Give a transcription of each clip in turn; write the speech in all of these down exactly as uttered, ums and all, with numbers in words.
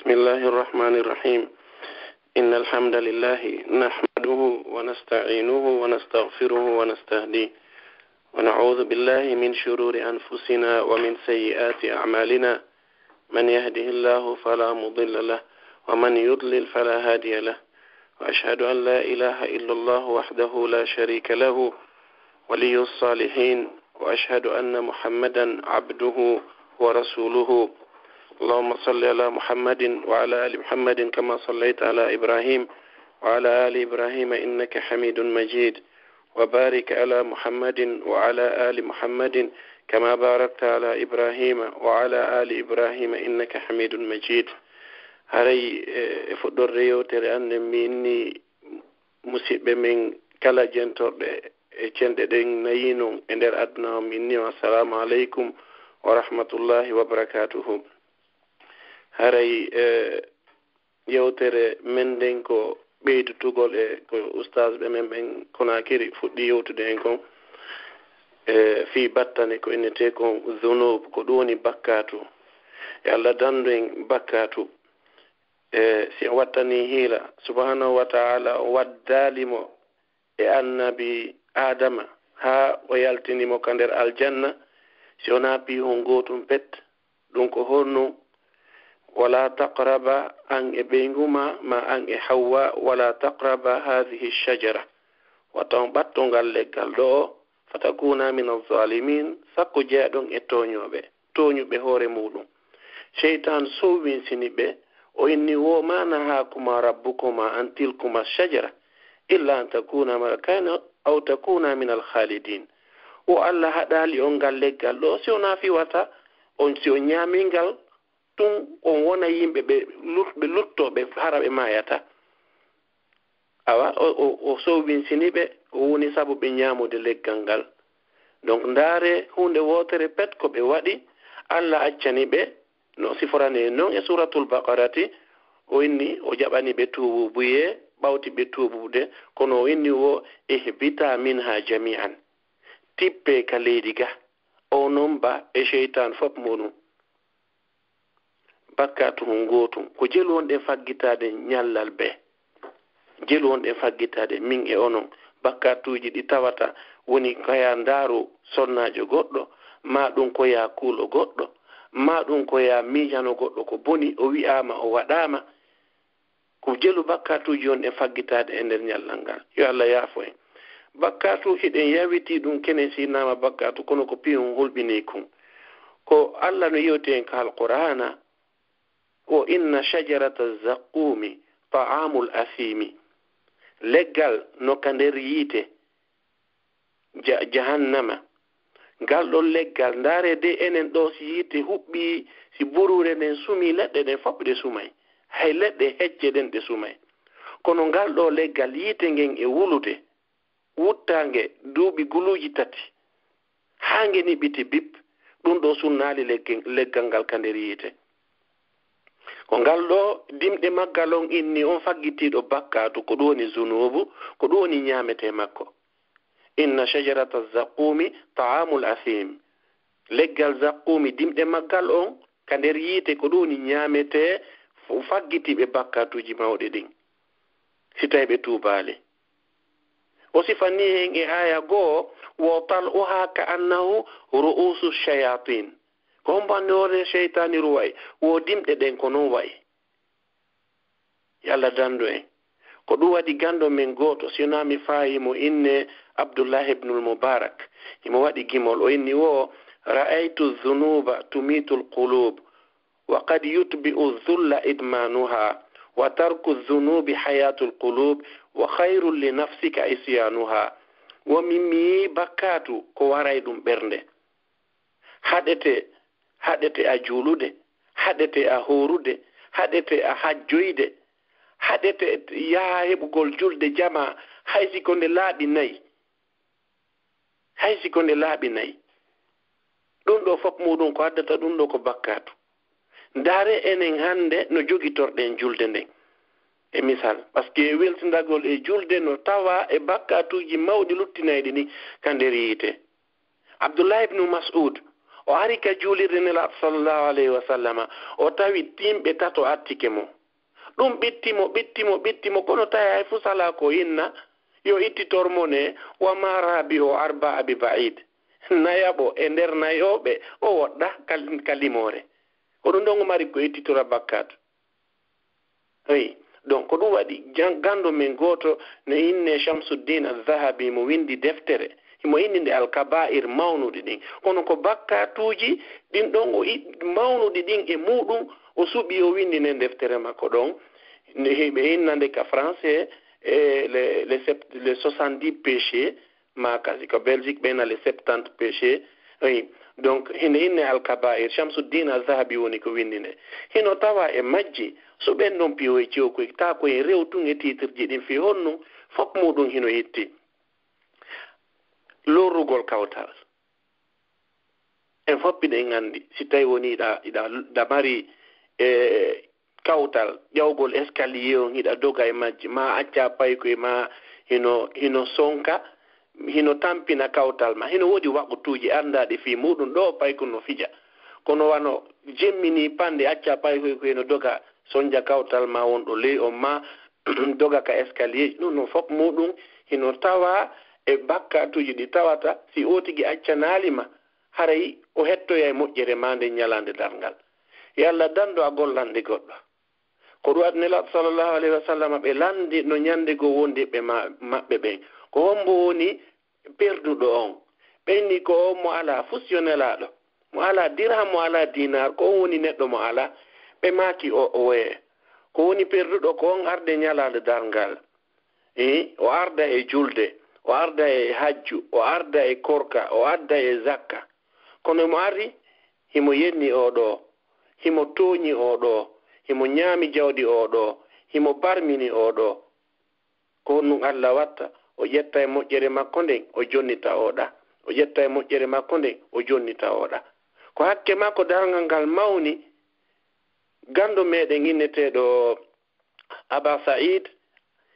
بسم الله الرحمن الرحيم. إن الحمد لله نحمده ونستعينه ونستغفره ونستهديه، ونعوذ بالله من شرور أنفسنا ومن سيئات أعمالنا. من يهده الله فلا مضل له، ومن يضلل فلا هادي له. وأشهد أن لا إله إلا الله وحده لا شريك له، ولي الصالحين، وأشهد أن محمدا عبده ورسوله. اللهم صل على محمد وعلى آل محمد كما صليت على إبراهيم وعلى آل إبراهيم إنك حميد مجيد. وبارك على محمد وعلى آل محمد كما باركت على إبراهيم وعلى آل إبراهيم إنك حميد مجيد. Haray, eh, e fuɗɗorde yewtere an nden, mi inni musiɓɓe men kala jentorɓe e cenɗe ɗen nayi non e nder aduna on, mi inni on, "Assalaamu aleykum wa rahmatullahi wa barakaatuhu." Haray, eh, yewtere men nden ko ɓeydutugol e ko ustaasɓe men ɓen Konaakiri fuɗɗi yewtude en kon, e fii battane ko innetee kon zunub, ko ɗum woni bakkaatu. E Alla dandu en bakkaatu. E si en wattanii hiila, subhaanahu wa ta'ala, o waddaali mo e annabi Aadama haa o yaltini mo ka nder aljanna, si wonaa piihun gootun pet. Ɗum ko honɗum? "Wala taqraba", an e ɓeyngu ma, ma an e Hawwa, "wala taqraba hadhihi shajara." Wata on ɓatto ngal leggal ɗoo, "fatakuna min az-zalimin", sakko jeyaɗon e tooñooɓe, tooñuɓe hoore muɗum. Seytaan sowwinsini ɓe, o inni, "Wo ma nahakuma rabbukuma an tilkuma shajara, illa an takuna malakaini aw takuna min al-khalidin." Wo Alla haɗaali on ngal leggal ɗoo, si wonaa fii wata on, si on ñaamii ngal, tun on wona yimɓe ɓe lut-, ɓe luttooɓe, hara ɓe maayata. Awa, o, o, o sowwinsini ɓe, o woni sabu ɓe ñaamude leggal ngal. Donc, ndaare huunde wootere pet ko ɓe waɗi, Alla accani ɓe, no siforani en non e Suuratul Baqarati, o inni o jaɓani ɓe tuubuubuyee, ɓawti ɓe tuubuude, kono o inni wo, "Ihbita minha jami'an." Tippee ka leydi ga, onon ba e seytaan fop muɗum. Bakkaatu hun gootun, ko jelu wonɗen faggitaade ñallal bee. Jelu wonɗen faggitaade min e onon. Bakkaatuuji ɗi tawata woni ko yaa ndaaru sonnaajo goɗɗo, maa ɗum ko yaa kuulo goɗɗo, maa ɗum ko yaa miijano goɗɗo ko boni, o wi'aama, o waɗaama. Ko jelu bakkaatuuji wonɗen faggitaade e nder ñallal ngal. Yo Alla yaafo en. Bakkaatu, hiɗen yawitii ɗum kene si naama bakkaatu, kono ko piihun hulɓinii kun. Ko Alla no yewti en ka Alqur'aana, "Wa inna shajarata zaqqumi ta'amul athimi." Leggal no ka nder yiite ja-, jahannama. Ngal ɗon leggal, ndaaree de enen ɗoo, si yiite huɓɓii, si buruure nden sumii, leɗɗe ɗen fof ɗe sumay. Hay leɗɗe hecce ɗen ɗe sumay. Kono ngal ɗoo leggal, yiite ngen e wulude, wuttaange duuɓi guluuji tati, haa nge niɓɓiti bip, ɗum ɗoo sunnaali legge-, leggal ngal ka nder yiite. Ko ngal ɗoo dimɗe maggal on inni on faggitiiɗo bakkaatu, ko ɗum woni zunuubu, ko ɗum woni ñaametee makko. Inna shajarata zaqqumi ta'amul athim. Leggal zaqqumi, dimɗe maggal on ka nder yiite, ko ɗum woni ñaametee f-, faggitiiɓe bakkaatuuji mawɗi ɗin, si tawii ɓe tuubaali. O sifanii hen e aaya goo, "Wa tal'uha ka annahu ru'usu shayatin." Ko hombo anndi hoore seytaaniru wa'i? Wo dimɗe ɗen ko non wa'i. Yo Alla dandu en. Ko ɗum waɗi ganndo men gooto, si wonaa mi faayi mo, innee Abdullahi ibnul Mubarak. Himo waɗi gimol, o inni wo, "Ra'aytu dhunuba tumitul qulub, wa qad yutbi'u dhulla idmanuha, wa tarku dhunubi hayatul qulub, wa khayrun li nafsika isyanuha." Wo min mi yii bakkaatu ko waray ɗum ɓernde. Haɗete, haɗete a juulude, haɗete a hoorude, haɗete a hajjoyde, haɗete yaha heɓugol julde jamaa, hay si ko nde laaɓi nayi. Hay si ko nde laaɓi nayi. Ɗum ɗoo fof muɗum ko addata ɗum ɗoo ko bakkaatu. Ndaare enen hannde no jogitorɗen julde nden. E misal, parce que weltindagol e julde no tawa e bakkaatuuji mawɗi luttinayɗi ni ka nder yiite. Abdullah ibn Mas'ud, O ari ka juulirde Nelaaɗo sallallahu alayhi wa sallama, o tawi timɓe tato attike mo. Ɗum ɓitti mo, ɓitti mo, ɓitti mo, kono tawi hay fuu salaa ko inna, yo ittitor mo ne, wa ma rabi'u arba'a bi ba'id. Nayaɓo e nder nayoɓe, o woɗɗa ka, ka limoore. Ko ɗum ɗon o mari ko ittitora bakkaatu. Eyi, donc ko ɗum waɗi jan-, ganndo men gooto no innee Shamsuddin Al-Zahabi, mo winndi deftere, himo inni nde Al-Kaba'ir mawnuɗi ɗin. Kono ko bakkaatuuji ɗin ɗon o i-, mawnuɗi ɗin e muuɗum, o suɓii o winndi nden deftere makko ɗon. Nde hiɓe inna nde ka français, e les, les sept-, les soixante-dix péchés, maa kasi ko Belgique ɓe na les septante péchés. Eyi, donc, hinde inne Al-Kaba'ir, Shamsuddin Al-Zahabi woni ko winndi nde. Hino tawa e majji, so ɓen ɗon piyoy ciwo koy, taa ko en rew tun e tiitirji ɗin fii honno, fof muuɗum hino itti. Lorrugol kawtal. En fof hiɗen anndi, si tawi woni iɗa, iɗa, iɗa mari, e, kawtal, ƴawgol escalier on, hiɗa doga e majji, ma acca paykoy ma hino, hino sonka, hino tampina kawtal ma. Hino woodi waqtuuji anndaaɗi fii muuɗum, ɗo paykun no fija. Kono wano jemmi nii panɗe, acca paykoy ko hino doga, sonja kawtal ma wonɗo ley on, ma doga ka escalier. Ɗum ɗum fof muuɗum hino tawa e bakkaatuuji ɗi tawata si o tigi accanaali ma, haray o hettoyay moƴƴere maa nden ñalaande darngal. Yo Allah dandu a gollanɗe goɗɗo. Ko ɗum waɗi Nelaaɗo sallallahu alayhi wa sallam ɓe lanndi no ñande goo wondirɓe ma-, maɓɓe ɓen. Ko hombo woni perduɗo on? Ɓe inni ko on mo alaa fus yo Nelaaɗo. Mo alaa dirham, mo alaa diinaar, ko on woni neɗɗo mo alaa? Ɓe maaki o, o woye. Ko woni perduɗo ko on arde ñalaande darngal. Eh, o arda e julde, o arda e hajju, o arda e korka, o arda e zakka. Kono mo ari, himo yenni oo ɗoo, himo tooñi oo ɗoo, himo ñaami jawdi oo ɗoo, himo barmini oo ɗoo. Ko honɗum Alla watta? O ƴetta e moƴƴere makko nden, o jonnita oo ɗaa. O ƴetta e moƴƴere makko nden, o jonnita oo ɗaa. Ko hakke makko darngal ngal mawni. Ganndo meɗen inneteeɗo Aba Sa'iid,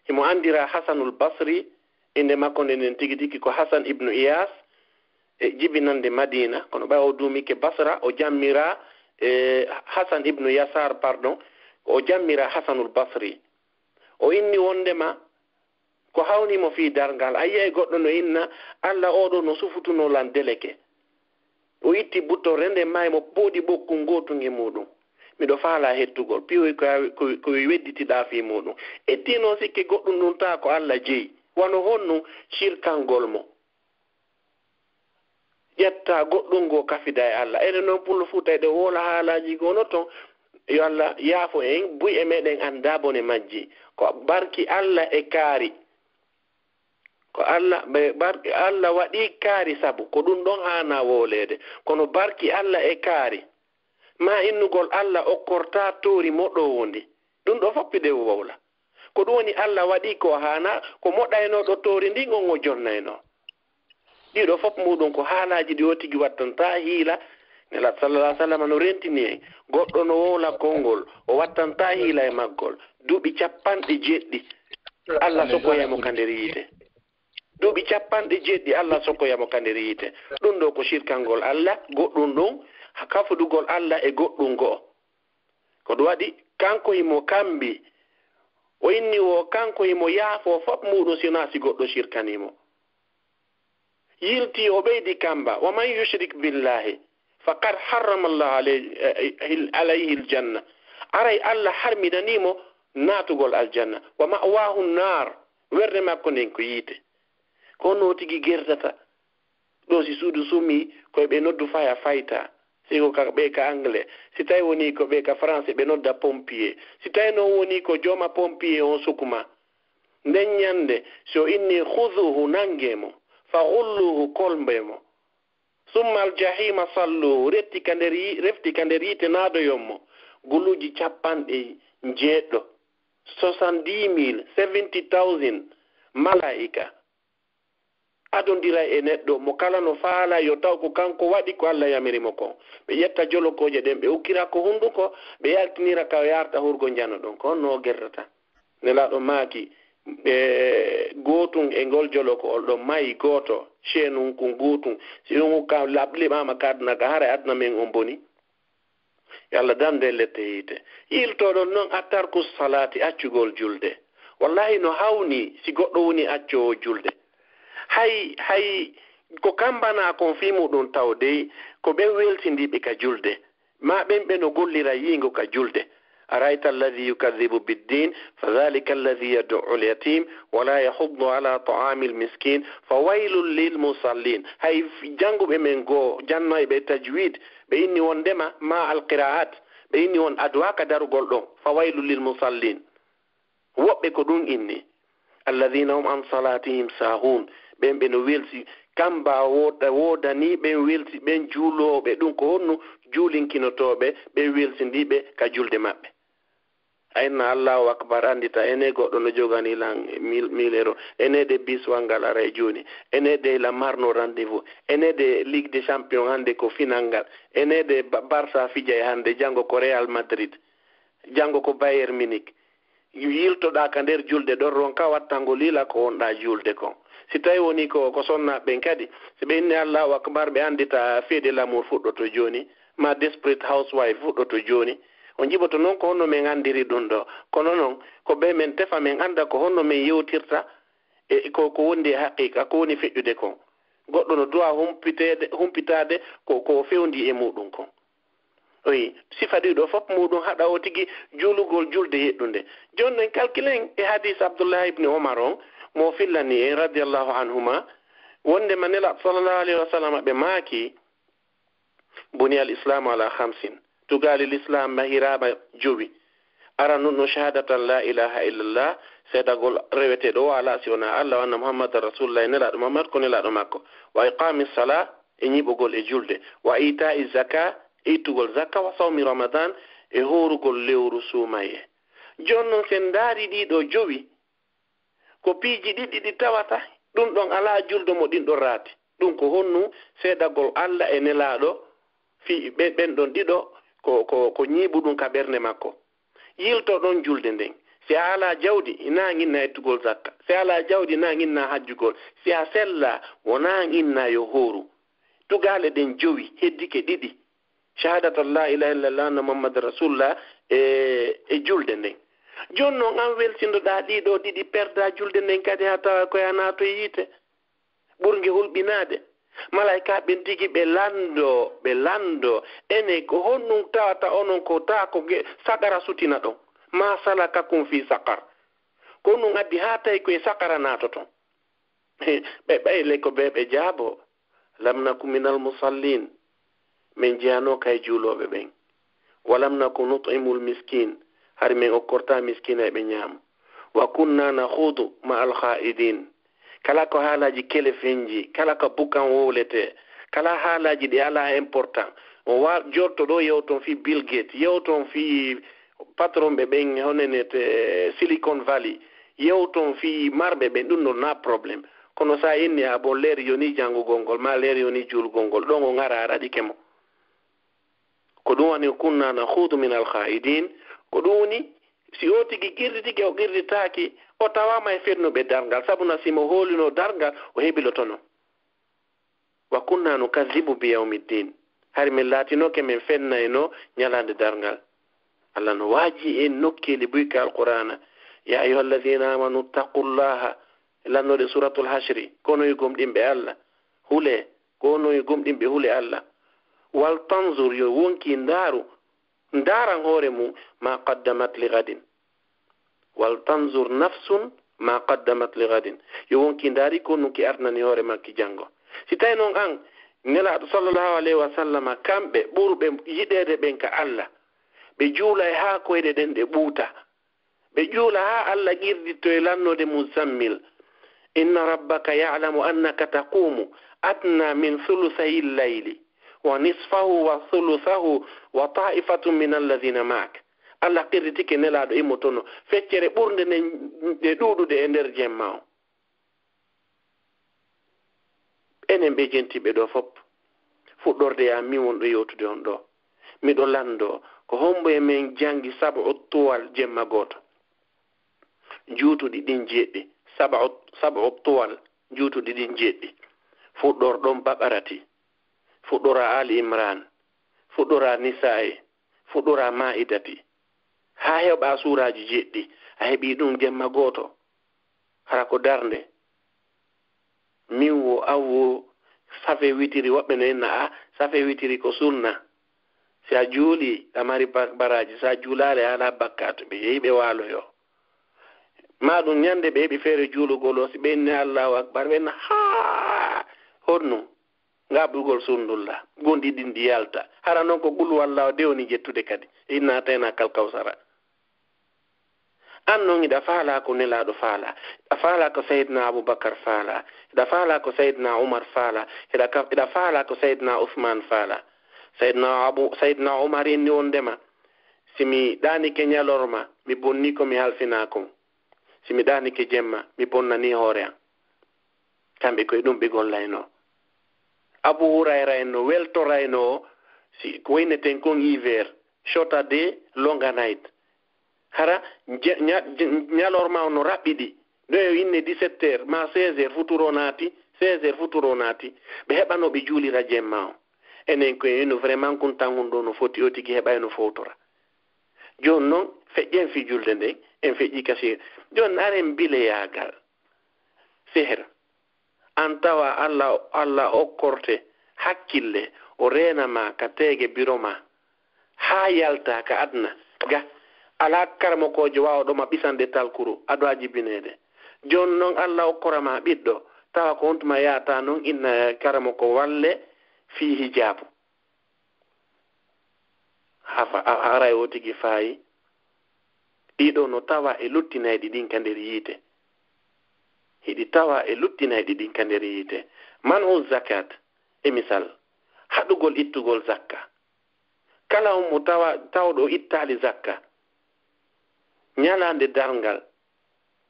himo anndiraa Hasanul Basri, innde makko nden nden tigi tigi ko Hasan ibnu Iyaas, e jibinannde Madiina, kono ɓay o duumike Basra, o jammiraa, e, Hasan ibnu Yasaar, pardon, o jammiraa Hasanul Basri. O inni wonndema ko hawni mo fii darngal, a yi'ay goɗɗo no inna, "Alla, oo ɗoo no sufutunoo lan deleke." O itti buttorde nden, maayi mo pooɗi ɓokkun gootun e muuɗum. Miɗo faalaa hettugol. Piyoy ko, ko, ko wedditiɗaa fii muuɗum. Ettii non sikke goɗɗum ɗum taa ko Alla jeyi. Wano honɗum? Cirkangol mo. Ƴettaa goɗɗum goo kafidaa e Alla. Enen non Pullo Fuuta eɗen woola haalaaji goo no ton. Yo Alla yaafo en, buy e meɗen anndaa bone majji. Ko barki Alla e kaari. Ko Alla, ɓe bar-, Alla waɗii kaari sabu ko ɗum ɗon haanaa wooleede. Kono barki Alla e kaari, maa innugol Alla okkortaa toori moɗoondi. Ɗum ɗoo fof hiɗen wowla. Ko ɗum woni Alla waɗii ko haanaa, ko moɗaynooɗo toori ndin on o jonnaynoo. Ɗii ɗoo fof muuɗum ko haalaaji ɗi o tigi wattantaa hiila. Nelaaɗo sallallahu alaihi wasallam no rentini en. Goɗɗo no wowla konngol, o wattantaa hiila e maggol. Duuɓi capanɗe jeeɗiɗi, Alla sokoyay mo ka nder yiite. Duuɓi capanɗe jeeɗiɗi Alla sokoya mo ka nder yiite. Ɗum ɗoo ko sirkangol Alla, goɗɗum ɗum, kafudugol Alla e goɗɗum go'o. Ko ɗum waɗi, kanko himo kambi, o inni wo kanko himo yaafoo fop muuɗum si wonaa si goɗɗo sirkanii mo. Yiltii o ɓeydi kamba, "Wa man yushrik billahi, faqad harrama Allahu alayhi, eh, alayhi aljanna." Aray Alla harminanii mo naatugol aljanna. "Wa ma'wahu nnar." Werde makko nden ko yiite. Ko honno o tigi gerdata? Ɗoo si suudu sumii, ko ɓe noddu faya fayta. Si ko ka, ɓe ka anglais. Si tawi wonii ko ɓe ka français, ɓe nodda pompier. Si tawi non wonii ko jooma pompier on sukuma. Nden ñande, si o inni, "Khuduhu, nangee mo. Fa ghulluhu, kolmbee mo. Summa al-jahima salluhu, refti ka nder yi-, refti ka nder yiite naadoyon mo." Guluuji capanɗe njeeɗɗo, soixante-dix mille, seventy thousand malaa'ika adondiray e neɗɗo mo kala no faalaa yo taw ko kanko waɗi ko Alla yamiri mo kon. Ɓe ƴetta jolokooje ɗen, ɓe ukkira ko hunduko, ɓe yaltinira ka o yarta hurgo njano ɗon. Ko honno o gerdata? Nelaaɗo maaki, E gootun e ngol jolokowol ɗon mayi gooto, ceenun kun gootun, si ɗun hukka laɓ-, liɓaama ka aduna ka, haray aduna men on boni. Yo Allah dandu en lette hiite. Yiiltoɗon non a tarku salaati, accugol julde. Wallahi no hawni si goɗɗo woni accoowo julde. Hay, hay ko kambanaa kon fii muɗun taw dey, ko ɓen welsindiiɓe ka julde. Maa ɓen ɓe no gollira yiingo ka julde. أرأيت الذي يكذب بالدين فذلك الذي يدع اليتيم ولا يحض على طعام المسكين فويل للمصلين. Hay f-, jannguɓe men goo, jannayɓe tajwid, ɓe inni wondema ma alqiraat, ɓe inni won adwaka darugol ɗon, فويل للمصلين. Woɓɓe ko ɗun inni. الذين هم عن صلاتهم ساهون. Ɓen ɓe no welsi, kamba wooda-, woodani ɓen welsi, ɓen juulooɓe ɗun ko honno? Juulinkinotooɓe, ɓen welsindiiɓe ka julde maɓɓe. A inna Allahu Akbar, anndita, enee goɗɗo no joganii lan mil, mil euro? Enee de biswal ngal aray jooni? Enee de la marno rendez-vous? Enee de Ligue des Champions hannde ko final ngal? Enee de Ba-, Barça fijay hannde, janngo ko Real Madrid, janngo ko Bayern Munich? Yiltoɗaa ka nder julde ɗon, ronka wattangol yila ko wonɗaa juulde kon. Si tawi woni ko, ko sonnaaɓe ɓen kadi, si ɓe inni Allahu Akbar, ɓe anndita Fede Lamour fuɗɗoto jooni, ma Desperate Housewife fuɗɗoto jooni. On jiɓoto non ko honno men anndiri ɗun ɗoo. Kono non, ko ɓe men tefa men annda ko honno men yewtirta e ko, ko wondi e haqiiqa, ko woni feƴƴude kon. Goɗɗo no duwaa humpiteede, humpitaade ko, ko o fewndii e muuɗun kon. Oyi, sifa ɗiɗo fof muuɗun haɗa o tigi juulugol julde yeɗɗunde. Jooni non, kalkilen e hadiis Abdullahi ibni Umar on, mo fillani en, radiyallahu anhuma, wondema Nelaaɗo sallallahu alayhi wa sallam ɓe maaki, بني الإسلام على خمس. Tugaale Lislaam mahiraama jowi. Aranun no شهادة أن لا إله إلا الله, seedagol reweteeɗo o alaa si wonaa Allah, وأن محمدا رسول الله, Nelaaɗo Muhammad ko Nelaaɗo makko. وإقام الصلاة, e ñiɓugol e julde, وإيتاء الزكاة, e ittugol zakka, وصوم رمضان, e hoorugol lewru suumayee. Jooni non, si en ndaarii ɗii ɗoo jowi, ko piiji ɗiɗi ɗi tawata, ɗun ɗon alaa julɗo mo ɗin ɗon raati. Ɗun ko honnu? Seedagol Alla e Nelaaɗo, fii ɓen, ɓen ɗon ɗiɗo, ko, ko, ko ñiiɓuɗun ka ɓernde makko. Yilto ɗon julde nden. Si a alaa jawdi, hinaa nginna ettugol zakka. Si a alaa jawdi, hinaa nginna hajjugol. Si a sellaa, wonaa nginna yo hooru. Tugaale ɗen jowi, heddike ɗiɗi. شهادة أن لا إله إلا الله وأن محمدا رسول الله e, e julde nden. Jooni non, an welsindoɗaa ɗii ɗoo ɗiɗi, perdaa julde nden kadi, haa tawa ko a naatoy yiite. Ɓurnge hulɓinaade. Malaa'ikaaɓe ɓen tigi ɓe lanndoo, ɓe lanndoo. Enen, ko honɗun tawata onon ko taa ko ge-, saqara sutina ɗon? ما سلككم في سقر. Ko honɗun addi haa tawi ko e saqara naatoton? Ɓe ɓayle ko ɓe, ɓe jaaboo, لم نك من المصلين, men jeyanooka e juulooɓe ɓen. ولم نك نطعم المسكين, hari men okkortaa miskinaaɓe ñaamo. وكنا نخوض مع الخائضين. Kala ko haalaaji kelefenji, kala ko bukan wowletee, kala haalaaji ɗi alaa important, on wa-, jorto ɗoo, yewton fii Bill Gates, yewton fii patron ɓe ɓen, honene te Silicon Valley, yewton fii marɓe ɓen, ɗun ɗon na problème. Kono si a inni, a bon, leer yoni janngugol ngol, maa leer yoni juulgol ngol, ɗon on ara a raɗike mo. Ko ɗun woni, كنا نخوض مع الخائضين, ko ɗun woni, si o tigi qirritike, o qirritaaki, o tawaama e fennuɓe darngal, sabu na si mo hoolinoo darngal, o hebilotono. وكنا نكذب بيوم الدين. Hari men laatinoke men fennayno ñalaande darngal. Alla no waajii en nokkeeli buy ka Alqur'aana. يا أيها الذين آمنوا اتقوا الله. Lannoɗe Suuratul Hashri, ko onon yo gomɗinɓe Alla, hulee, ko onon yo gomɗinɓe, hulee Alla. ولتنظر, yo wonkii ndaaru, ndaaran hoore mun, ما قدمت لغد. ولتنظر نفس ما قدمت لغد. Yo wonkii ndaari ko honɗun ki ardinani hoore makki janngo. Si tawi non an, Nelaaɗo sallallahu alayhi wa sallama, kamɓe ɓurɓe yiɗeede ɓen ka Alla, ɓe juulay haa koyɗe ɗen ɗe ɓuuta. Ɓe juula haa Alla qirritoo e lannoode Muzzammil. إن ربك يعلم أنك تقوم أدنى من ثلثي الليل ونصفه وثلثه وطائفة من الذين معك. Alla qirritike Nelaaɗo immotono feccere ɓurnde nden e ɗuuɗude e nder jemma on. Enen ɓe jentiiɓe ɗoo fow, fuɗɗorde e an, min wonɗo yewtude on ɗoo, miɗo lanndoo, ko hommbo e men janngi sab'u tuwal jemma gooto? juutuɗi ɗin jeɗɗi, sab'u, sab'u tuwal, juutuɗi ɗin jeɗɗi. Fuɗɗor ɗon Baqarati, fuɗɗora Ali Imran, fuɗɗora Nisa'i, fuɗɗora Ma'idati. Haa heɓa suuraaji jeɗɗi, a heɓii ɗum jemma gooto. Hara ko darnde. Min wo, an wo, safe witiri, woɓɓe no inna, a, safe witiri ko sunna. Si a juuli, a mari ba-, baraaji. Si a juulaali, a alaa bakkaatu. Ɓe yehi ɓe waaloyoo. Maa ɗum ɲande ɓe heɓi feere juulugol o, si ɓe inni Allahu Akbar, ɓe inna, haa! Honno? Ngaɓɓugol sundulla, gonɗi ɗin ɗi yalta. Hara non ko qul huwallahu de woni ƴettude kadi. Inna atayna kal kawsara. An non hiɗa faalaa ko Nelaaɗo faalaa, hiɗa faalaa ko Sayyidina Abubakar faalaa, hiɗa faalaa ko Sayyidina Umar faalaa, hiɗa ka, hiɗa faalaa ko Sayyidina Usman faalaa. Sayyidina Abu, Sayyidina Umar inni wondema, si mi ɗaanike ɲalorma, mi bonnii ko mi halfinaa kon. Si mi ɗaanike jemma, mi bonnanii hoore an. Kamɓe ko e ɗum ɓe gollaynoo. Abu Hurayra en no weltoraynoo, si ko inneten kon hiver, shorter day, longer night. Hara ɲa-, ɲa-, ɲa-, ɲalorma on no raɓɓiɗi. Ɗo e inne dix-sept heures, maa seize heures futuro naati, seize heures futuro naati. Ɓe heɓano ɓe juulira jemma on. Enen ko en no vraiment kun tan hun ɗo no foti o tigi heɓa e no fowtora. Jooni non, feƴƴen fii julde nden, en feƴƴii ka sihir. Jooni aren bileyaagal. Sihir. An tawa Alla, Alla okkorte hakkille, o reena ma ka teege biro ma. Haa yalta ka aduna, ga, alaa karamokoojo waawɗo ma ɓisande talkuru, ado a jibineede. Jooni non Alla okkora ma ɓiɗɗo, tawa ko on tuma yaata non inna karamoko walle fii hijaabu. Hafa, a, a aray o tigi faayi. Ɗiɗo no tawa e luttinayɗi ɗin ka nder yiite. Hiɗi tawa e luttinayɗi ɗin ka nder yiite. Man'u zakat, e misal, haɗugol ittugol zakka. Kala on mo tawa, tawɗo ittaali zakka, ɲalaande darngal,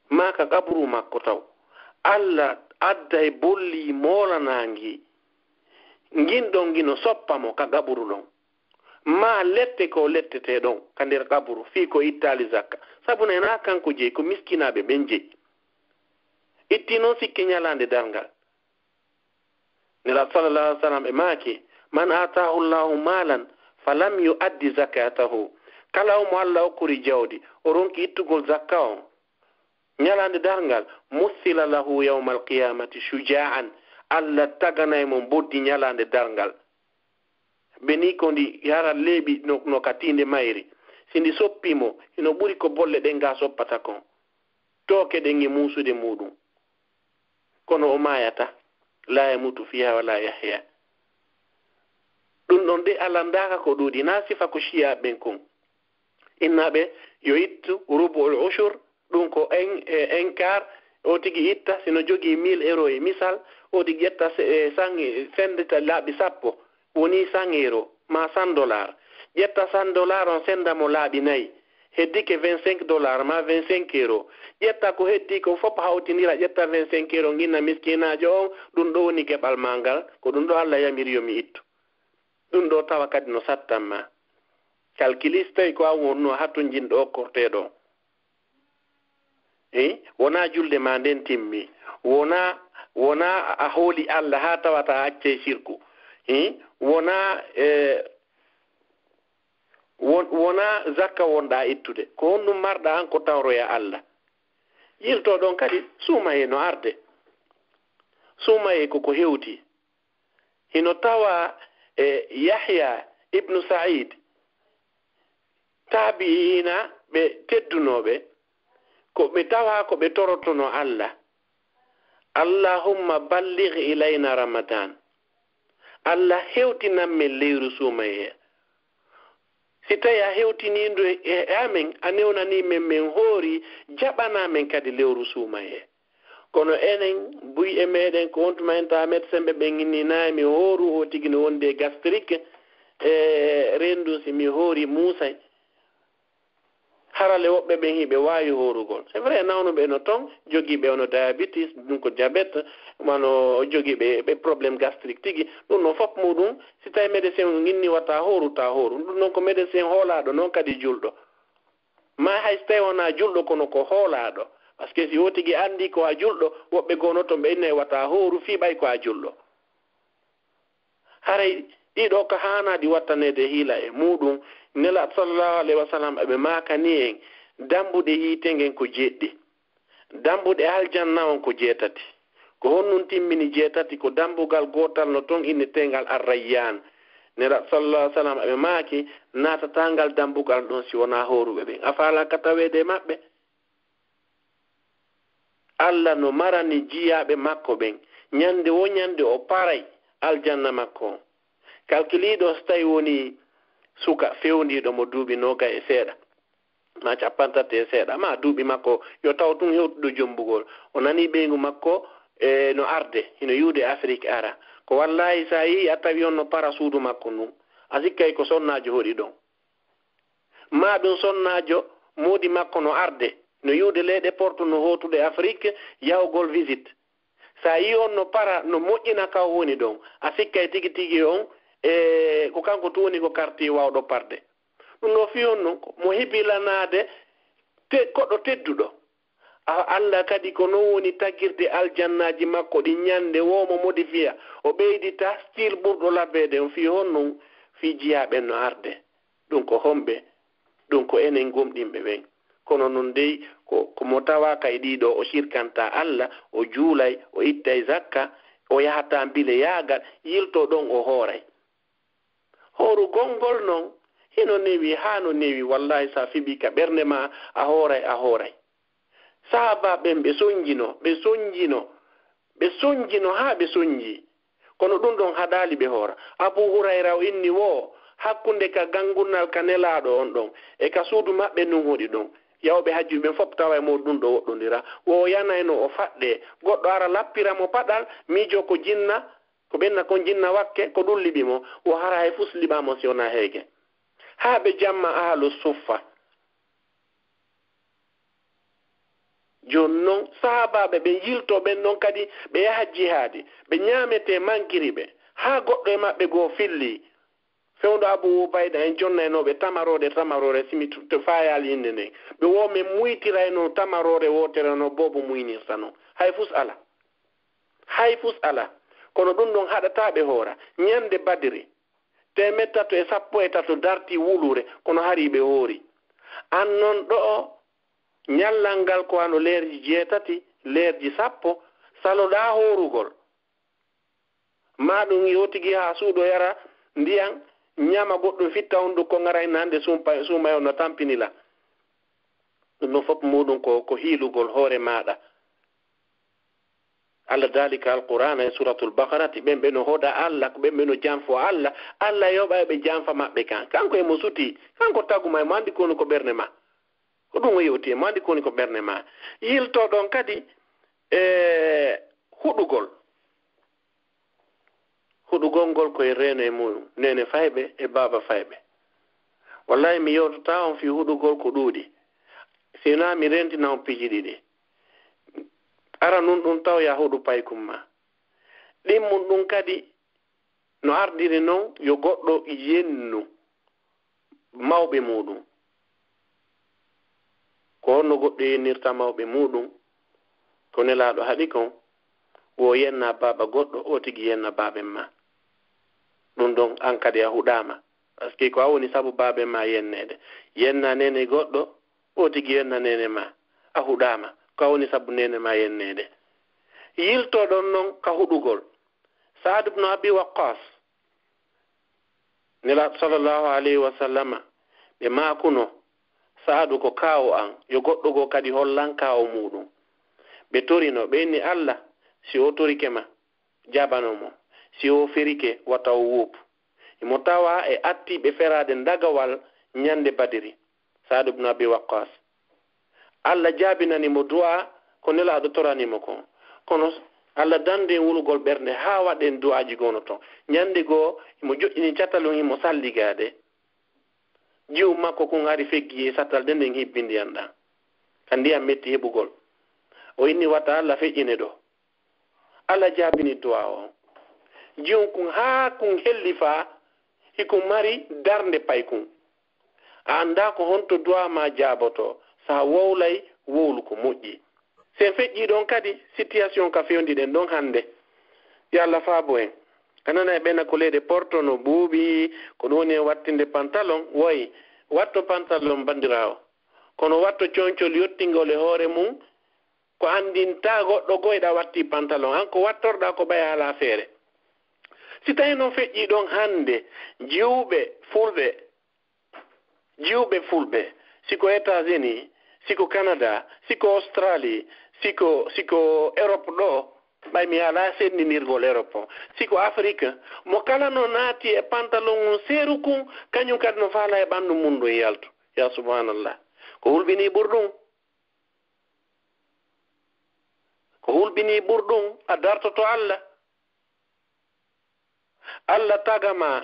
maa ka qaburu makko taw, Alla adday bolli moolanaa ngi, ngin ɗon ngi no soppa mo ka qaburu ɗon. Maa lette ko lettetee ɗon ka nder qaburu, fii ko ittaali zakka. Sabu ne, naa kanko jeyi, ko miskinaaɓe ɓen jeyi. Itti non sikke ɲalaande darngal. Nelaaɗo sallallahu alaihi wasallam e maaki, "Man ataahu Allahu maalan falam yu'addi zakatahu." Kala on mo Alla okkori jawdi, o ronki ittugol zakka on, ɲalaande darngal, "mussila lahu yawmal qiyamati shuja'an." Alla taganay mo mboddi ɲalaande darngal. Beni ko ndi hara leeɓi no, no ka tiinde mayri. Si ndi soppi mo, hino ɓuri ko bolle ɗen ga soppata kon. Tooke ɗen e muusude muuɗum. Kono o maayata. La yamutu fiha wala yahya. Ɗum ɗon de alandaaka ko ɗuuɗi, na sifa ko shiya ɓen kon. Innaaɓe yo ittu rubu'ul ushur, ɗum ko en, e, un quart, o tigi itta, si no jogii mille euro e misal, o tigi ƴetta se-, e, san-, e, sendita laaɓi sappo, woni cent euro, ma cent dollars. Ƴetta cent dollars on senda mo laaɓi nayi, heddike vingt-cinq dollars ma vingt-cinq euro. Ƴetta ko heddi ko fof hawtindira, ƴetta vingt-cinq euro, nginna miskinaajo on, ɗum ɗo woni keɓal ma ngal, ko ɗum ɗo Allah yamiri yo mi ittu. Ɗum ɗo tawa kadi no sattan ma. Calculiste tawi ko an wonno hatonjinɗo okkorteeɗo on. Eh, wonaa julde ma nden timmi. Wonaa, wonaa a hooli Allah haa tawata a accay sirku. Eh, wonaa, eh, won-, wonaa zakka wonɗaa ittude. Ko honɗum marɗaa an ko tawroya Allah? Yilto ɗon kadi, suumayee no arde. Suumayee ko ko hewti. Hino tawa e Yahya ibnu Sa'id, taabi'iina ɓe teddunooɓe, ko ɓe tawa ko ɓe torotono Allah, "Allahumma balligh ilayna Ramadan." Allah hewtinan men leyru suumayee. Si tawi a hewtinii ndu e, e amen, a newnanii men, men hoori, jaɓanaa men kadi lewru suumayee. Kono enen, buy e meɗen, ko on tuma en tawa médecin ɓe ɓen inni, "Nayi, mi hooru, o tigi no wondi e gastrique, e reendu, si mi hoori, muusay." Harale woɓɓe ɓen hiɓe waawi hoorugol. C'est vrai, nawnuɓe no ton, jogiiɓe ono diabetes, ɗum ko diabète, wano jogiiɓe ɓe problème gastrique tigi, ɗum ɗon fof muɗum, si tawi médecin on inni wata hooru, ta hooru. Ɗum ɗon ko médecin hoolaaɗo, non kadi julɗo. Ma hay so tawi wonaa julɗo, kono ko hoolaaɗo, Parce que si o tigi anndi ko a julɗo, woɓɓe goo no ton ɓe innay wata hooru fii ɓay ko a julɗo. Haray ɗii ɗoo ka haanaa ɗi wattaneede hiila e muuɗum. Nelaaɗo sallallahu alayhi wa sallam, eɓe maakani en, dambuɗe yiite ngen ko jeɗɗi, dambuɗe aljanna on ko jeetati. Ko honɗun timmini jeetati? Ko dambugal gootal no ton inneteengal Ar-Rayyaan. Nelaaɗo sallallahu alayhi wa sallam, eɓe maaki, naatataa ngal dambugal ɗon si wonaa hooruɓe ɓen. A faalaa ka taweede e maɓɓe? Alla no marani jiyaaɓe makko ɓen, ɲande woo ɲande o paray aljanna makko on. Kalkiliiɗo, si tawii wonii suka fewndiiɗo mo duuɓi noogay e seeɗa, maa cappanɗe tati e seeɗa, maa duuɓi makko yo taw tun hewtuɗo jombugol, o nanii ɓeyngu makko e no arde, hino yi'ude Afrik ara. Ko wallaahi, si a yi'ii a tawii on no para suudu makko ndun, a sikkay ko sonnaajo hoɗi ɗon. Maa ɗun sonnaajo moodi makko no arde, no yi'ude leyɗe portu no hootude Afrik yahugol visite. Si a yi'ii on no para, no moƴƴina ka o woni ɗon, a sikkay tigi tigi on, e ko kanko tun woni ko kartii waawɗo parde. Ɗun ɗoo fii honɗun? Ko mo hebilanaade te-, koɗo tedduɗo. A-, Alla kadi ko non woni tagirde aljannaaji makko ɗin ɲande woo mo modifiya, o ɓeydita style ɓurɗo labeede on. Fii honɗun? Fii jiyaaɓe no arde. Ɗun ko homɓe? Ɗun ko enen gomɗinɓe ɓen. Kono non dey, ko, ko mo tawaaka e ɗii ɗoo, o sirkantaa Alla, o juulay, o ittay zakka, o yahataa mbileyaagal, yiltoo ɗon o hooray. Hoorugol ngol non, hino newi, haa no newi, wallaahi, si a fiɓii ka ɓernde maa, a hooray, a hooray. Sahaabaaɓe ɓen, ɓe sonjino, ɓe sonjino, ɓe sonjino haa ɓe sonji. Kono ɗun ɗon haɗaali ɓe hoora. Abu Hurayra o inni woo, hakkunde ka gangunnal ka Nelaaɗo on ɗon, e ka suudu maɓɓe ndun hoɗi ɗon. Yahooɓe hajjuɓe ɓen fow tawa e muuɗum ɗun ɗon woɗɗondira. Wo o yanayno o faɗɗee. Goɗɗo ara lappira mo paɗal, miijoo ko jinna, ko ɓenna kon jinna wakke, ko ɗun liɓi mo. Wo hara hay fus liɓaa mo si wonaa heege. Haa ɓe jamma ahlu suffa. Jooni non, sahaabaaɓe ɓen yiltoo, ɓen non kadi ɓe yaha jihaadi, ɓe ɲaametee, mankiri ɓe, haa goɗɗo e maɓɓe goo fillii. Fewndo Abu Ubayda en jonnaynooɓe tamaroore, tamaroore, si mi tu-, to faayaali innde nden. Ɓe wo men muytiraynoo tamaroore wootere no boobo muynirta non. Hay fus alaa. Hay fus alaa. Kono ɗun ɗon haɗataa ɓe hoora. Ɲande Badiri, teemeɗɗe tato e sappo e tato dartii wuluure, kono hari ɓe hoori. An non ɗo'o, ɲallal ngal ko wano leerji jeetati, leerji sappo, saloɗaa hoorugol. Maa ɗun yo tigi haa suuɗo yara ndiyan, ɲama goɗɗun fitta on ɗun ko ngaray nande suumpa-, suumaye on no tampini la. Ɗun ɗon fow muuɗum ko, ko hiilugol hoore maaɗa. Allah daali ka Alqur'aana e Suuratul Baqarati, ɓen ɓe no hoɗa Allah, ko ɓen ɓe no janfo Allah, Allah yoɓay ɓe janfa maɓɓe kan. Kanko e mo sutii, kanko tagu ma, e mo anndi ko woni ko ɓernde maa. Ko ɗun o yewti, e mo anndi ko woni ko ɓernde maa. Yiltoo ɗon kadi e huɗugol. Huɗugol ngol ko e reeno e muuɗum, neene fayɓe e baaba fayɓe. Wallaahi, mi yewtataa on fii huɗugol ko ɗuuɗi, si wonaa mi rentina on piiji ɗiɗi. Aranun ɗun taw yo a huɗu paykun maa. Ɗimmun ɗun kadi no ardiri non, yo goɗɗo yennu mawɓe muuɗum. Ko honno goɗɗo yennirta mawɓe muuɗum? Ko Nelaaɗo haɗi kon, wo o yenna baaba goɗɗo, o tigi yenna baaben maa. Ɗun ɗon, an kadi a huɗaama. Parce que ko a woni sabu baaben maa yenneede. Yenna neene goɗɗo, o tigi yenna neene maa. A huɗaama. Ko a woni sabu neene maa yenneede. Yiltoo ɗon non ka huɗugol. Sa'ad ibn Abi Waqqas, Nelaaɗo sallallahu alayhi wa sallama, ɓe maakuno, Sa'adu ko kaawo an, yo goɗɗo goo kadi hollan kaawo muuɗum. Ɓe torino, ɓe inni Alla, si o torike ma, jaabano mo. Si o ferike, wata o woopu. Himo tawaa e attiiɓe feraade ndagawal ɲande Badiri. Sa'd ibn Abi Waqqas. Alla jaabinani mo du'aa ko Nelaaɗo torani mo kon. Kono Alla danndii wulugol ɓernde haa waɗen du'aaji goo no ton. Ɲande goo, himo joƴƴini catalun, himo salligaade. Jiwun makko kun hari feggii e satal de nden hibbi ndiyan ɗan. Ka ndiyan metti heɓugol. O inni wata Alla feƴƴine ɗoo. Alla jaabini du'aa on. Jiwun kun haa kun hellifaa, hikun mari darnde paykun. A anndaa ko honto du'aa maa jaabotoo, si a wowlay wowlu ko moƴƴi. Si en feƴƴii ɗon kadi, situation ka fewndi ɗen ɗon hannde. Yo Allah faabo en. A nana e ɓen ko leyɗe Porto no buuɓi, ko ɗum woni e wattinde pantalon, woy, watto pantalon banndiraawo. Kono watto concol yottingol e hoore mum, ko anndinta goɗɗo goo hiɗa watti pantalon. An ko wattorɗaa ko ɓay alaa feere. Si tawii non feƴƴii ɗon hannde, jiwɓe fulɓe, jiwɓe fulɓe, si ko États-Unis, si ko Canada, si ko Australie, si ko, si ko Europe ɗoo, ɓay mi alaa senndinirgol Europe on. Si ko Afrique, mo kala no naati e pantalon on seeru kun, kañum kadi no faala e ɓanndu mun ɗun yaltu. Yaa subhanallah. Ko hulɓinii ɓurɗun? Ko hulɓinii ɓurɗun? A dartoto Allah. Allah taga ma,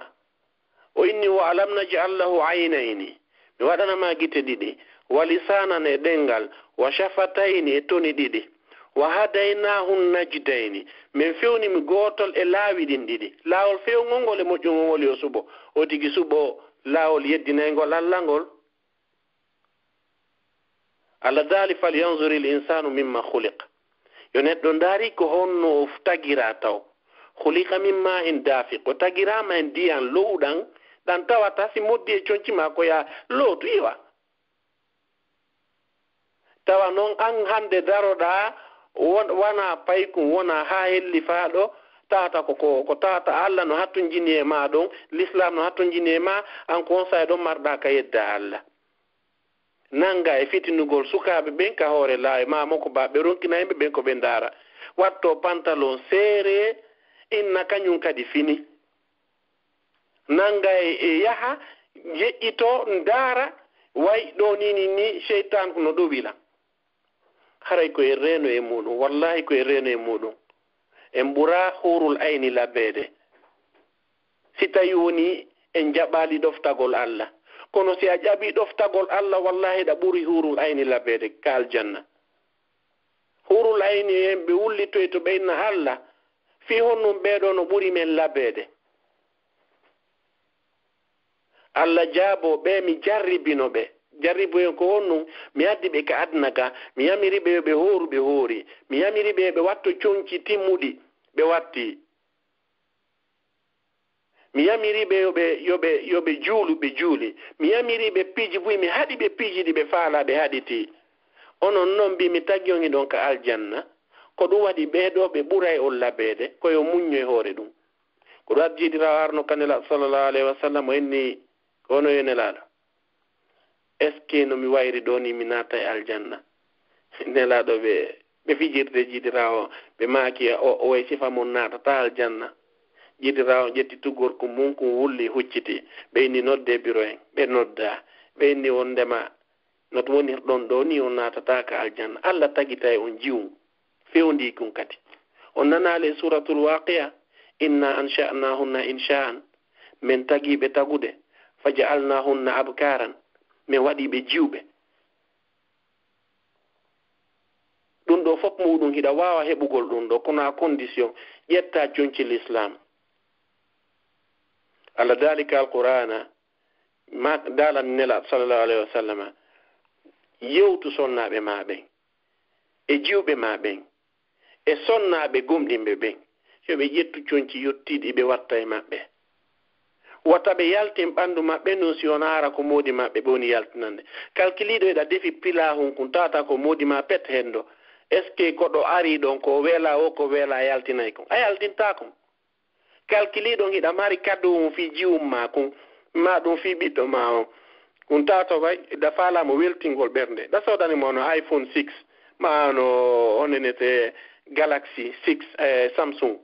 o inni: "Wa alam naj'al lahu aynayni." Mi waɗana ma gite ɗiɗi, "wa lisanan" e ɗemngal, "wa shafatayni" e toni ɗiɗi, "wa hadaynahu najdayni." Min fewni mo gootol e laawi ɗin ɗiɗi. Laawol fewngol ngol e moƴƴungol ngol yo suɓo. O tigi suɓo laawol yeddinayngol Allah ngol. Allah daali: "Falyanzuril insanu mimma khuliq." Yo neɗɗo ndaari ko honno o tagiraa taw. "Khuliqa min ma'in dafiq." O tagiraama e ndiyan lowɗan, ɗan tawata si moddi e conci maa ko yaa lootu iwa. Tawa non an hannde daroɗaa, won-, wanaa paykun, wonaa haa hellifaaɗo, tawata ko, ko, ko tawata Allah no hattonjini e maa ɗon, Lislaam no hattonjini e maa, an ko on saa'i ɗon marɗaa ka yeddaa Allah. Nannga e fitinugol sukaaɓe ɓen ka hoore laawi, maa mo ko baa ɓe ronkina yimɓe ɓen ko ɓe ndaara. Watto pantalon seere, inna kañum kadi fini. Nannga e, e yaha, yeƴƴito, ndaara, way ɗoo nii, nii, nii, seytaan ko no ɗowila. Haray ko en reeno e muuɗum, wallaahi ko en reeno e muuɗum. En ɓuraa huurul ayni labeede. Si tawii wonii en jaɓaali ɗoftagol Allah. Kono si a jaɓii ɗoftagol Allah, wallaahi hiɗa ɓuri huurul ayni labeede ka aljanna. Huurul ayni en ɓe wullitoyto ɓe inna Allah, fii honɗun ɓee ɗoo no ɓuri men labeede? Allah jaaboo ɓe, mi jarribino ɓe. Jarriboyen ko honɗun? Mi addi ɓe ka aduna ka, mi yamiri ɓe yo ɓe hooru, ɓe hoori. Mi yamiri ɓe yo ɓe watto conci timmuɗi, ɓe watti. Mi yamiri ɓe yo ɓe, yo ɓe, yo ɓe juulu, ɓe juuli. Mi yamiri ɓe piiji buy, mi haɗi ɓe piiji ɗi ɓe faalaa, ɓe haɗiti. Onon non, mbi mi tagi on hiɗon ka aljanna. Ko ɗum waɗi ɓee ɗoo ɓe ɓuray on labeede, ko yo muñño e hoore ɗum. Ko ɗum addi Jiiɗiraawo arno ka Nelaaɗo sallallahu alayhi wa sallam, o inni, ko hono yo Nelaaɗo, est-ce que no mi wayri ɗoo nii mi naata e aljanna? Nelaaɗo ɓe, ɓe fijirde Jiiɗiraawo, ɓe maaki, o, o way sifa mun naatataa aljanna. Jiiɗiraawo ƴetti tuggorku mun kun wulli hucciti, ɓe inni noddee biro en, ɓe noddaa, ɓe inni wondema no wonirɗon ɗoo nii on naatataa ka aljanna. Allah tagitay on jiwun. Fewndii kun kadi. On nanaali e Suuratul Waaqi'a, "Inna ansha'nahunna insha'an." Men tagii ɓe tagude, "fa ja'alnahunna abkaran." Men waɗii ɓe jiwɓe. Ɗum ɗoo fof muuɗum hiɗa waawa heɓugol ɗum ɗoo, kono à condition ƴettaa conci Lislaam. Allah daali ka Alqur'aana, ma, daalani Nelaaɗo sallallahu alayhi wa sallama, yewtu sonnaaɓe maa ɓen, e jiwɓe maa ɓen, e sonnaaɓe gomɗinɓe ɓen, yo ɓe ƴettu conci yottiiɗi ɓe watta e maɓɓe. Wota ɓe yaltin ɓanndu maɓɓe ndun si wonaa hara ko moodi maɓɓe ɓe woni yaltinande. Kalkiliiɗo hiɗa defi pilaahun kun, tawata ko moodi maa pet hen ɗoo. Est-ce que ko ɗo arii ɗon ko weelaa woo ko weelaa yaltinay kon? A yaltintaa kon. Kalkiliiɗo on hiɗa mari kadowun fii jiwun maa kun, maa ɗun fii ɓiɗɗo maa on. Kun tawata way, hiɗa faalaa mo weltingol ɓernde. Hiɗa soodani mo no iPhone six, maa no honenete Galaxy six, eh, Samsung.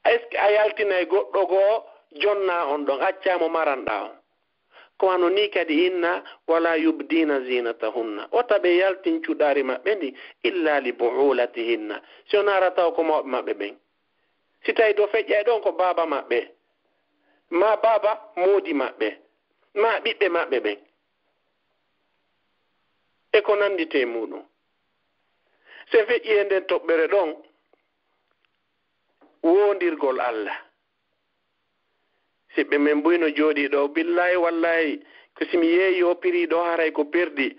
Est-ce que a yaltinay goɗɗo goo jonnaa on ɗon, accaa mo maranɗaa on? Ko wano nii kadi inna, "Wala yubdina zinatahunna." Wota ɓe yaltin cuɗaari maɓɓe ndin, "illa li bu'ulatihinna." Si wonaa hara taw ko mawɓe maɓɓe ɓen. Si tawii ɗo feƴƴay ɗon ko baaba maɓɓe, maa baaba moodi maɓɓe, maa ɓiɓɓe maɓɓe ɓen, e ko nannditee muuɗum. Si en feƴƴii e nden toɓɓere ɗon, woondirgol Allah. Siɓɓe men buy no jooɗii ɗoo, billaahi wallaahi, ko si mi yeeyii oo prix ɗoo, haray ko perdi.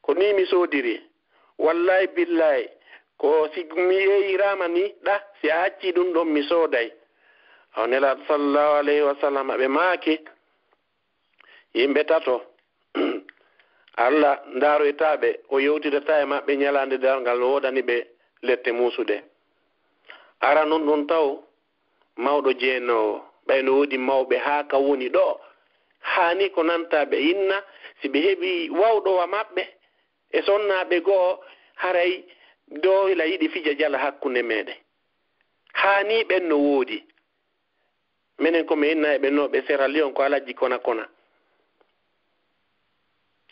Ko nii mi soodiri. Wallaahi billaahi, Ko si mi yeeyiraama ni ɗa, si a accii ɗun ɗon, mi sooday. Awa Nelaaɗo sallallahu alayhi wa sallam ɓe maaki, yimɓe tato, Alla ndaaroytaa ɓe, o yewtidata e maɓɓe ɲalaande darngal, no woodani ɓe lette muusuɗe. Aranun ɗun taw, mawɗo jeenoowo, ɓay no woodi mawɓe haa ka woni ɗoo, haani ko nanta ɓe inna, si ɓe heɓii wawɗo wa maɓɓe e sonnaaɓe goo, haray doo hila yiɗi fija jala hakkunde meɗen. Haani ɓen no woodi. Menen ko mi inna e ɓe no ɓe Sierra Leone ko Alhaji Kona Kona.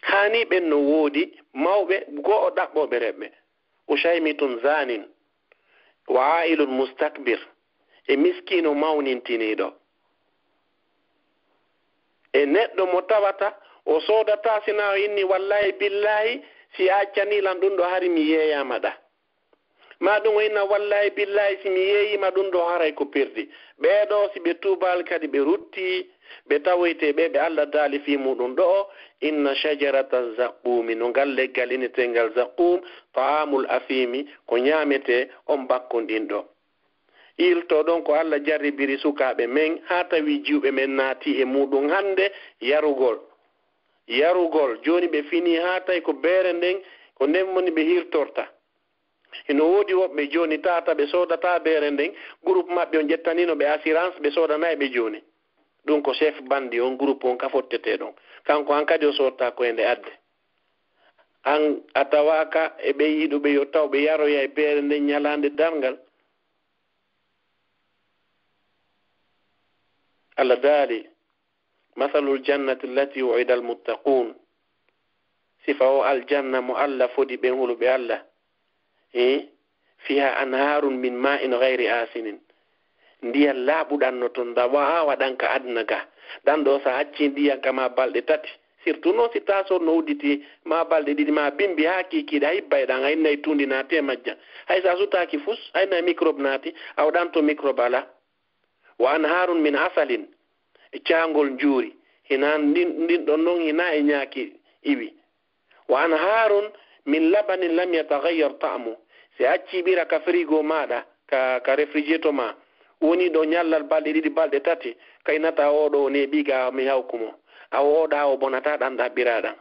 Haani ɓen no woodi mawɓe go'o ɗaɓɓooɓe reɓɓe. Ushaymitun zanin, wa ailun mustakbir, e miskiino mawnintiniiɗo. E neɗɗo mo tawata o soodataa sinaa o inni, "Wallaahi billaahi, si a accanii lan ɗun ɗoo, hari mi yeeyaama ɗa." Maa ɗun o inna, "Wallaahi billaahi, si mi yeeyiima ɗun ɗoo, haray ko perdi." Ɓee ɗoo, si ɓe tuubaali kadi ɓe ruttii, ɓe tawoytee ɓe, ɓe Alla daali fii muuɗun ɗoo, "Inna shajarata zaqqumi, no ngal leggal ineteengal zaqqum, ta'amul asimi, ko ɲaametee on bakkunɗinɗo." Yiltoo ɗon ko Alla jarribiri sukaaɓe men, haa tawi jiwɓe men naatii e muuɗun hande yarugol. Yarugol, jooni ɓe finii haa tawi ko beere nden, ko nden woni ɓe hirtorta. Hino woodi woɓɓe jooni tata ɓe soodataa beere nden, groupe maɓɓe on ƴettaniino ɓe assurance, ɓe soodanay ɓe jooni. Ɗun ko chef bandi on, groupe on ka fottetee ɗon. Kanko han kadi o soodtaa ko e nde adde. An a tawaaka e ɓen yiɗuɓe yo taw ɓe yaroyay beere nden ɲalaande darngal. Alla daali, "Masalul jannati allati wu'ida almuttaqun." Sifa o aljanna mo Alla fodi ɓen huluɓe Alla. Eh? "Fiha anharun min ma'in ghayri asinin." Ndiyan laaɓuɗan no ton, nda wa'a waɗan ka aduna ga. Ɗan ɗoo sa accii ndiyan ka ma balɗe tati. Surtout non si taasor no udditi ma balɗe ɗiɗi ma bimbi haa kiikiiɗe, a hibbay ɗan, a innay tuundi naati e majjan. Hay sa sutaaki fus, a innay microbe naati, a waɗan to microbe alaa. "Wa anharun min asalin", e caangol njuuri. Hinaa ndin, ndin ɗon non hinaa e ɲaaki iwi. "Wa anharun min labanin lam yataghayyar ta'mu." Si a accii ɓira ka frigo maaɗa, ka, ka réfrigérateur ma, woni ɗo ɲallal balɗe ɗiɗi, balɗe tati, kay nata oo ɗoo neeɓii ga mi hawku mo. A oo ɗaa o bonataa ɗan ɗaɓɓiraa ɗan.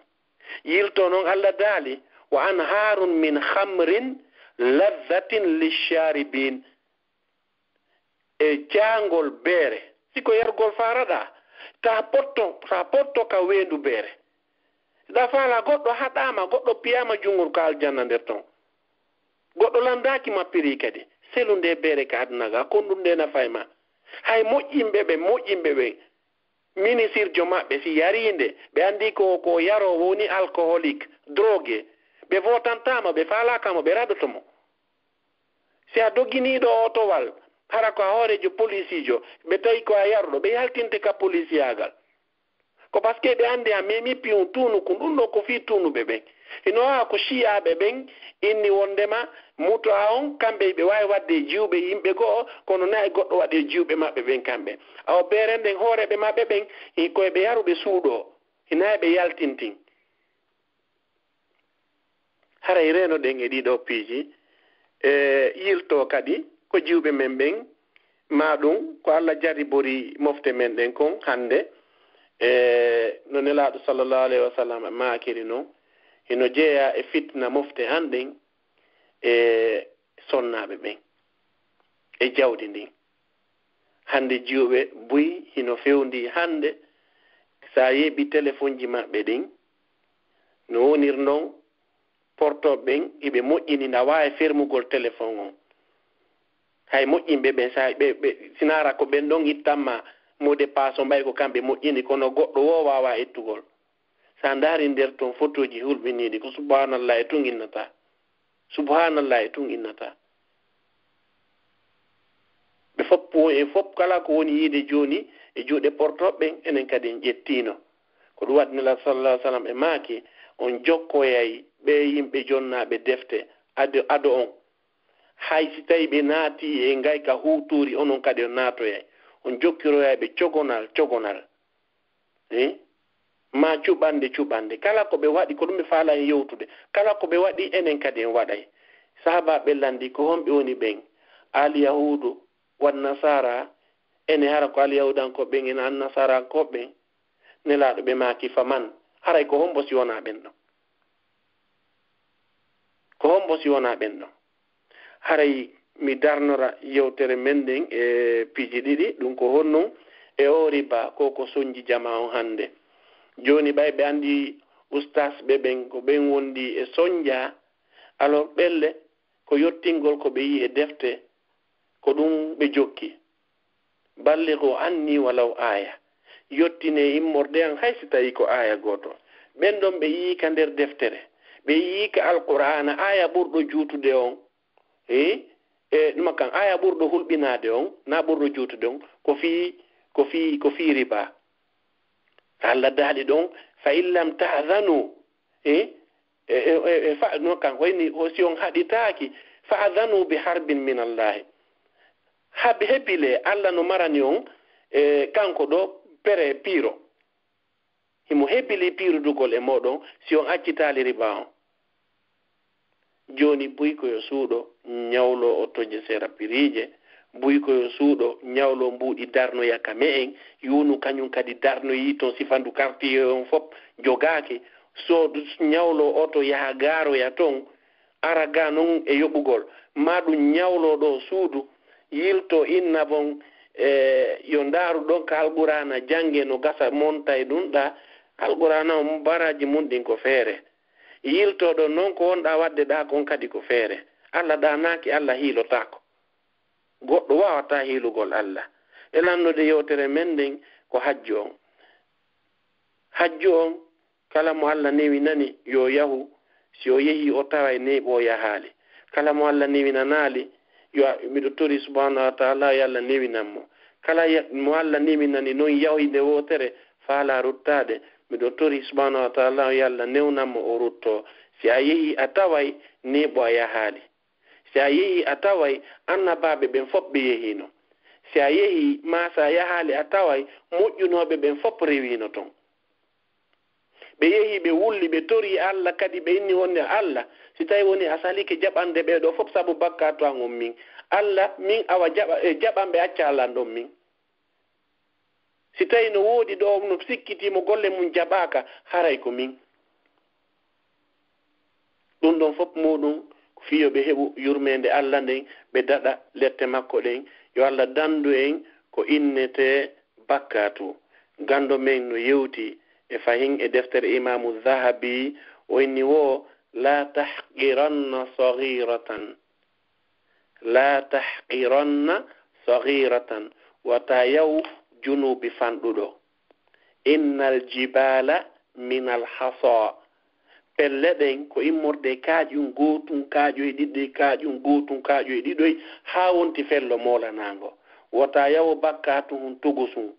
Yiltoo non Alla daali, "Wa anharun min khamrin ladhatin lisharibin." E caangol beere. Si ko yarugol faalaɗaa, taa potto, taa potto ka weendu beere. Ɗa faala goɗɗo haɗaama, goɗɗo piyaama junngol ka aljanna nder ton. Goɗɗo lanndaaki ma pirii kadi. Selu ndee beere ka aduna ga, kon ɗun ndee nafa e ma. Hay moƴƴinɓe ɓen, moƴƴinɓe ɓen, minisirjo maɓɓe, si yarii nde, ɓe anndii ko, ko yaroowo woni alcoholique, drogué, ɓe vootantaa mo, ɓe faalaaka mo, ɓe raɗoto mo. Si a doginii ɗoo otowal, hara ko a hooreejo polisiijo, ɓe tawi ko a yaruɗo, ɓe yaltinte ka polisiyaagal. Ko parce que ɓe anndi a meemii piyun tuunukun, ɗun ɗoo ko fii tuunuɓe ɓen. Hino wawa ko shi'aaɓe ɓen inni wonndema mutu'a on, kamɓe hiɓe waawi waɗde e jiwɓe yimɓe go'o, kono naa e goɗɗo waɗi e jiwɓe maɓɓe ɓen kamɓe. Awa beere nden hooreeɓe maɓɓe ɓen, hi-, ko e ɓe yaru ɓe suuɗoo, hinaa e ɓe yaltintin. Haray reenoɗen e ɗii ɗoo piiji, e yiltoo kadi ko jiwɓe men ɓen, maa ɗun ko Alla jarribori mofte men ɗen kon hannde, e no Nelaaɗo sallallahu alayhi wa sallam maakiri non, hino jeyaa e fitna mofte an ɗen e sonnaaɓe ɓen e jawdi ndin. Hannde jiwɓe buy hino fewndii hannde, si a yeeɓii telefonji maɓɓe ɗin, no wonir non, portooɓe ɓen, hiɓe moƴƴini, na waawi fermugol telefon on. Hay moƴƴinɓe ɓen, sa ɓe, ɓe, sinaara ko ɓen ɗon ittanma mot de passe on, ɓay ko kamɓe moƴƴini, kono goɗɗo woo waawaa ittugol. Sa ndaari nder ton fotooji hulɓiniiɗi, ko subhaanallaahi tun innata. Subhaanallaahi tun innata. Ɓe fof, en fof kala ko woni yiide jooni e juuɗe portooɓe ɓen, enen kadi en ƴettiino. Ko ɗum waɗi Nelaaɗo sallallaahu alayhi wa sallam e maaki, on jokkoyay ɓee yimɓe jonnaaɓe defte ado, ado on. Hay si tawii ɓe naatii e ngayka huutoori, onon kadi on naatoyay. On jokkiroyay ɓe cogonal, cogonal. Eh? Maa cuɓande, cuɓande. Kala ko ɓe waɗi, ko ɗum ɓe faalaa en yewtude. Kala ko ɓe waɗi, enen kadi en waɗay. Sahaabaaɓe lanndii, "Ko honɓe woni ɓen? Al-Yahuudu wan-Nasaara, ene hara ko Al-Yahuudankooɓe ɓen, ene An-Nasaarankooɓe ɓen?" Nelaaɗo ɓe maaki, "Faman?" Haray ko hombo si wonaa ɓen ɗon? Ko hombo si wonaa ɓen ɗon? Haray mi darnora yewtere men nden e piiji ɗiɗi, ɗum ko honɗum? E o riba, ko ko sonji jamaa on hannde. Jooni ɓay ɓe anndi ustaasɓe ɓen, ko ɓen wondi e sonja, alors ɓelle ko yottingol ko ɓe yi'i e defte, ko ɗum ɓe jokki. "Ballighu anni walaw aaya." Yottinee immorde an hay si tawii ko aaya gooto. Ɓen ɗon ɓe yi'i ka nder deftere, ɓe yi'i ka Alqur'aana, aaya ɓurɗo juutude on, e, e, ɗuma kan, aaya ɓurɗo hulɓinaade on, naa ɓurɗo juutude on, ko fii, ko fii, ko fii riba. Alla daali ɗon, "Fa in lam ta'zanu," e, e, e, e, e, fa, no kan, wayni, o, si on haɗitaaki, "fa'zanu bi harbin min Allahi." Habi-, hebilee, Alla no marani on, e, kanko ɗo, pere piiro. Himo hebili piirudugol e mooɗon si on accitaali riba on. Jooni buy ko yo suuɗo ñawloo o toje sera piriije, buy ko yo suuɗo ñawloo mbuuɗi darnoya ka me'en, yuunu kañun kadi darnoyii ton sifandu kartiye on fof jogaaki, soodu ñawloo oto yaha gaaroya ton, ara ga non e yoɓugol, maa ɗum ñawloo ɗoo suudu, yiltoo inna bon, e, yo ndaaru ɗon ka Alqur'aana jannge no gasa monta e ɗum ɗa, Alqur'aana on baraaji mun ɗin ko feere. Yiltoo ɗon non ko wonɗaa waɗde ɗaa kon kadi ko feere. Alla ɗaanaaki, Alla hiilotaako. Goɗɗo waawataa hiilugol Alla. E lannude yewtere men nden ko hajju on. Hajju on, kala mo Alla newinani, yo yahu. Si o yehii, o taway neeɓo o yahaali. Kala mo Alla newinanaali, yo a-, miɗo tori subhanahu wa taala yo Alla newinan mo. Kala ya-, mo Alla newinani non yahoyde wootere, faalaa ruttaade, miɗo tori subhanahu wa taala yo Alla newnan mo o ruttoo. Si a yehii a taway neeɓo a yahaali. Si a yehii a taway annabaaɓe ɓen fof ɓe yehiino. Si a yehii maa si a yahaali a taway moƴƴunooɓe ɓen fof rewiino ton. Ɓe yehii, ɓe wulli, ɓe torii Alla, kadi ɓe inni wonde, "Alla, si tawii woni a salike jaɓande ɓee ɗoo fof sabu bakkaatu an on min, Alla, min awa jaɓa, e jaɓan ɓe, acca lan ɗon min. Si tawii no woodi ɗo no sikkitii mo golle mun jaɓaaka, haray ko min." Ɗum ɗon fof muuɗum ko fii yo ɓe heɓu yurmeende Alla nden, ɓe daɗa lette makko ɗen. Yo Alla dandu en ko innetee bakkaatu. Ganndo men no yewti e fahin e deftere Imaamu Zahabi, o inni wo, "La tahqiranna saghiratan, la tahqiranna saghiratan," wata yaw junuubi fanɗuɗo. "Innal jibala minal hasa." Pelle ɗen ko immorde kaaƴun gootun, kaaƴoy ɗiɗoy, kaaƴun gootun, kaaƴoy ɗiɗoy, haa wonti fello moolanaango. Wota yawo bakkaatu hun togosun.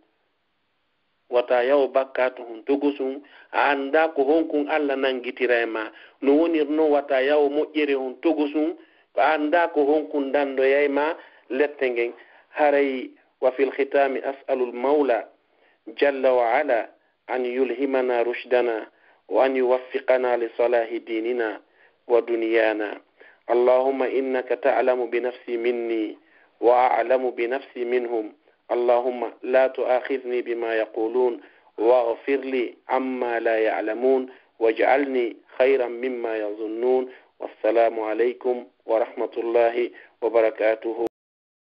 Wata yawo bakkaatu hun togosun. A anndaa ko honkun Alla nangitira e ma. No wonir non, wata yawo moƴƴere hun togosun. A anndaa ko honkun dandoyay ma lette ngen. Haray, wa fil khitami as'alul mawla jalla wa ala أن يلهمنا رشدنا وأن يوفقنا لصلاح ديننا ودنيانا. اللهم إنك تعلم بنفسي مني وأعلم بنفسي منهم. اللهم لا تؤاخذني بما يقولون واغفر لي عما لا يعلمون واجعلني خيرا مما يظنون. والسلام عليكم ورحمة الله وبركاته.